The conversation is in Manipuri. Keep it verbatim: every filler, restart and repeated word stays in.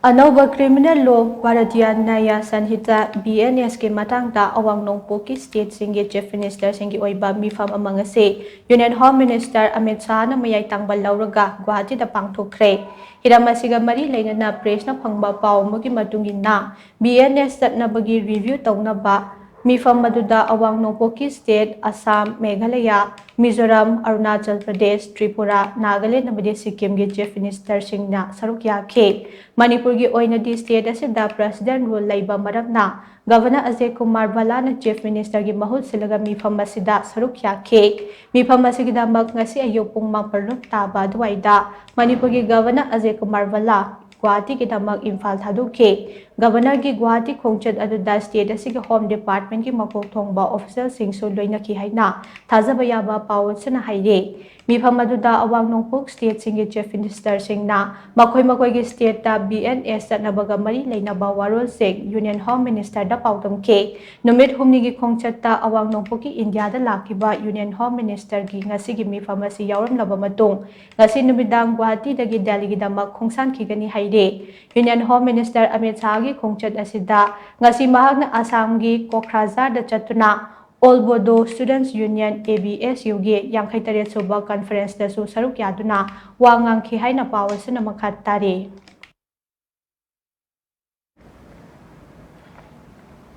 ꯑꯅꯧꯕ Criminal Law, Bharatiya Nyaya Sanhita, B N S ꯀꯤ ꯃꯇꯥꯡꯗ ꯑꯋꯥꯡ ꯅꯣꯡꯄꯣꯛꯀꯤ stateꯁꯤꯡꯒꯤ Chief Ministerꯁꯤꯡꯒꯤ ꯑꯣꯏꯕ ꯃꯤꯐꯝ ꯑꯃ ꯉꯁꯤ Union Home Minister ꯑꯃꯤꯠ ꯁꯥꯍꯅ ꯃꯌꯥꯏ ꯇꯥꯡꯕ ꯂꯧꯔꯒ ꯒꯨꯋꯥꯍꯥꯇꯤꯗ ꯄꯥꯡꯊꯣꯛꯈ꯭ꯔꯦ꯫ ꯍꯤꯔꯝ ꯑꯁꯤꯒ ꯃꯔꯤ ꯂꯩꯅꯅ pressꯅ ꯐꯪꯕ ꯄꯥꯎ ꯑꯃꯒꯤ ꯃꯇꯨꯡ ꯏꯟꯅ, B N S ꯆꯠꯅꯕꯒꯤ review ꯇꯧꯅꯕ ꯃꯤꯐꯝ ꯑꯗꯨꯗ ꯑꯋꯥꯡ ꯅꯣꯡꯄꯣꯛꯀꯤ state ꯑꯁꯥꯝ, ꯃꯦꯘꯥꯂꯌꯥ, ꯃꯤꯖꯣꯔꯥꯝ, ꯑꯔꯨꯅꯥꯆꯜ ꯄ꯭ꯔꯗꯦꯁ, ꯇ꯭ꯔꯤꯄꯨꯔꯥ, ꯅꯥꯒꯥꯂꯦꯟ ꯑꯃꯗꯤ ꯁꯤꯛꯀꯤꯝꯒꯤ Chief Ministerꯁꯤꯡꯅ ꯁꯔꯨꯛ ꯌꯥꯈꯤ꯫ ꯃꯅꯤꯄꯨꯔꯒꯤ ꯑꯣꯏꯅꯗꯤ state ꯑꯁꯤꯗ President Rule ꯂꯩꯕ ꯃꯔꯝꯅ Governor ꯑꯖꯌ ꯀꯨꯃꯥꯔ ꯚꯜꯂꯥꯅ Chief Ministerꯒꯤ ꯃꯍꯨꯠ ꯁꯤꯜꯂꯒ ꯃꯤꯐꯝ ꯑꯁꯤꯗ ꯁꯔꯨꯛ ꯌꯥꯈꯤ꯫ ꯃꯤꯐꯝ ꯑꯁꯤꯒꯤꯗꯃꯛ ꯉꯁꯤ ꯑꯌꯨꯛ ꯄꯨꯡ ꯃꯥꯄꯜ ꯔꯨꯞ ꯇꯥꯕ ꯑꯗꯨꯋꯥꯏꯗ ꯃꯅꯤꯄꯨꯔꯒꯤ Governor ꯑꯖꯌ ꯀꯨꯃꯥꯔ ꯚꯜꯂꯥ ꯒꯨꯋꯥꯍꯥꯇꯤꯒꯤꯗꯃꯛ ꯏꯝꯐꯥꯜ ꯊꯥꯗꯣꯛꯈꯤ꯫ Governorꯒꯤ ꯒꯨꯋꯥꯍꯥꯇꯤ ꯈꯣꯡꯆꯠ ꯑꯗꯨꯗ state ꯑꯁꯤꯒꯤ Home Departmentꯀꯤ ꯃꯀꯣꯛ ꯊꯣꯡꯕ officialꯁꯤꯡꯁꯨ ꯂꯣꯏꯅꯈꯤ ꯍꯥꯏꯅ ꯊꯥꯖꯕ ꯌꯥꯕ ꯄꯥꯎ ꯑꯁꯤꯅ ꯍꯥꯏꯔꯤ꯫ ꯃꯤꯐꯝ ꯑꯗꯨꯗ ꯑꯋꯥꯡ ꯅꯣꯡꯄꯣꯛ stateꯁꯤꯡꯒꯤ Chief Ministerꯁꯤꯡꯅ ꯃꯈꯣꯏ ꯃꯈꯣꯏꯒꯤ stateꯇ B N S ꯆꯠꯅꯕꯒ ꯃꯔꯤ ꯂꯩꯅꯕ ꯋꯥꯔꯣꯜꯁꯤꯡ Union Home Ministerꯗ ꯄꯥꯎꯗꯝꯈꯤ꯫ ꯅꯨꯃꯤꯠ ꯍꯨꯝꯅꯤꯒꯤ ꯈꯣꯡꯆꯠꯇ ꯑꯋꯥꯡ ꯅꯣꯡꯄꯣꯛꯀꯤ ꯏꯟꯗꯤꯌꯥꯗ ꯂꯥꯛꯈꯤꯕ Union Home Ministerꯒꯤ ꯉꯁꯤꯒꯤ ꯃꯤꯐꯝ ꯑꯁꯤ ꯌꯥꯎꯔꯝꯂꯕ ꯃꯇꯨꯡ, ꯉꯁꯤ ꯅꯨꯃꯤꯗꯥꯡ ꯒꯨꯋꯥꯍꯥꯇꯤꯗꯒꯤ ꯗꯦꯜꯂꯤꯒꯤꯗꯃꯛ ꯈꯣꯡꯁꯥꯟꯈꯤꯒꯅꯤ ꯍꯥꯏꯔꯤ꯫ Union Home Minister ꯑꯃꯤꯠ ꯁꯥꯍꯒꯤ ꯈꯣꯡꯆꯠ ꯑꯁꯤꯗ ꯉꯁꯤ ꯃꯍꯥꯛꯅ ꯑꯁꯥꯝꯒꯤ ꯀꯣꯀ꯭ꯔꯥꯖꯥꯔꯗ ꯆꯠꯇꯨꯅ All Bodo Students Union, ABSUꯒꯤ ꯌꯥꯡꯈꯩ ꯇꯔꯦꯠ ꯁꯨꯕ conferenceꯇꯁꯨ ꯁꯔꯨꯛ ꯌꯥꯗꯨꯅ ꯋꯥ ꯉꯥꯡꯈꯤ ꯍꯥꯏꯅ ꯄꯥꯎ ꯑꯁꯤꯅ ꯃꯈꯥ ꯇꯥꯔꯤ꯫